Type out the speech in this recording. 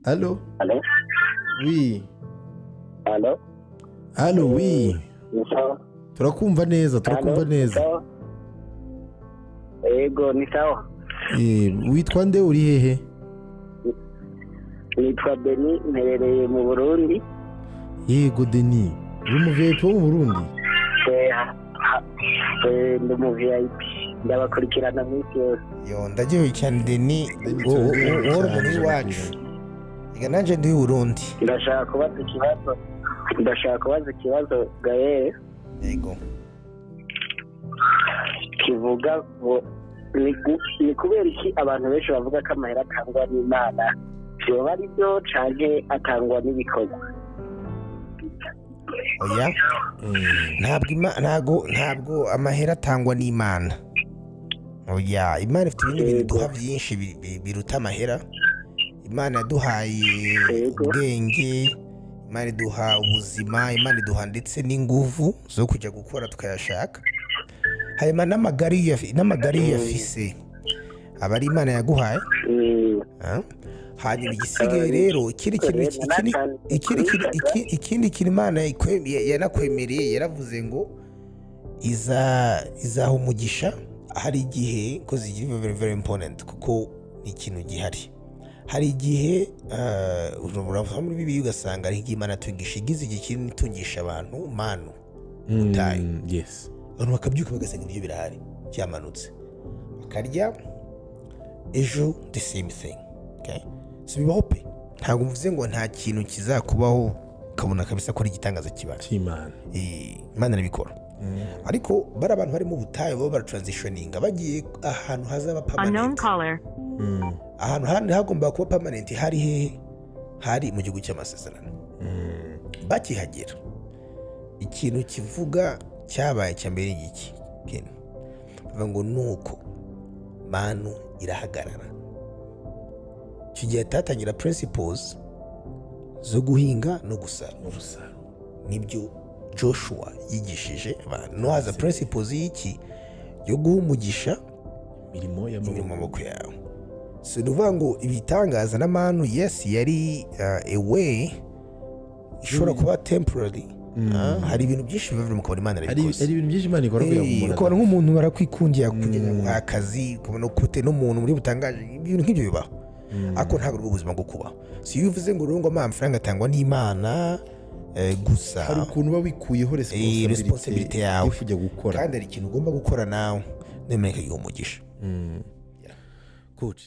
Allo? Allo? Oui. Allo? Allo, oui. Ni sawa? Turakumva neza, turakumva Allo, neza. sawa? Yego, ni sawa. Witwa nde, uri hehe? Nitwa Beni, mperereye mu Burundi. Yego Deni, uri mu VIP wo mu Burundi? Ndi mu VIP, ndabakurikirana minsi yose. Yo, ndaryohewe cyane, Deni. Deni, wowe turaryohewe uri cyane, umuntu w'iwacu. Reka nanjye ndi uw'i Burundi. Ndashaka kubaza ikibazo, ndashaka kubaza ikibazo Gael. Yego. Kivuga ngo ni kubera iki abantu benshi bavuga ko amahera atangwa n'Imana? Vyoba ari byo canke atangwa n'ibikorwa? Oya, ntabwo amahera atangwa n'Imana, oya. Imana ifite ibindi bintu iduha byinshi biruta amahera. Imana yaduhaye ubwenge, Imana iduha ubuzima, Imana iduha ndetse n'inguvu zo kujya gukora tukayashaka. Hanyuma n'amagara iyo uyafise aba ari Imana yaguhaye. Ah? Hanyuma igisigaye rero, ikindi kintu, ikindi kintu Imana yanakwemereye, yaravuze ngo izaha umugisha. Hari igihe ko zigira very very important, kuko ni ikintu gihari. Hari igihe urava muri Bibiliya ugasanga ari nk'Imana itungisha, igize igihe kinini itungisha abantu manu utaye. Abantu bakabyuka bagasanga ibiryo birahari, byamanutse, bakarya. Ejo the same thing, okay? So bibaho pe. Ntabwo mvuze ngo nta kintu kizakubaho ukabona kabisa ko ari igitangaza kibaye. Cy'Imana. Imana irabikora, ariko bari abantu bari mu butayu baba baratransitioninga bagiye ahantu hazaba Unknown permanent. caller. Ahantu handi hagomba kuba permanent hari hehe? Hari mu gihugu cy'amasezerano. Bakihagera, ikintu kivuga cyabaye cya mbere ni iki? Ken. Bavuga ngo nuko manu irahagarara. Icyo gihe hatatangira principles zo guhinga no gusarura, nibyo Joshua yigishije abantu. No haza principles y'iki? Yo guha umugisha imirimo imirimo y'amaboko amaboko yawe. So ni ukuvuga ngo ibitangaza na manu, yes, yari a way ishobora kuba temporary. Hari ibintu byinshi biva mu kabona Imana hari irabikoze. Hari ibintu byinshi Imana ikora kugira ngo umuntu ukabona nk'umuntu barakwikundiye kugeza guha akazi, ukabona kute n'umuntu muri butangaje. Ibintu nk'ibyo bibaho, ariko ntabwo ari ubuzima bwo kubaho. Si iyo uvuze ngo rero ngo amafaranga atangwa n'Imana gusa. Hari ukuntu uba wikuyeho responsibility yawe. Yo kujya gukora. Kandi hari ikintu ugomba gukora nawe, nemera ikaguha umugisha. Coach.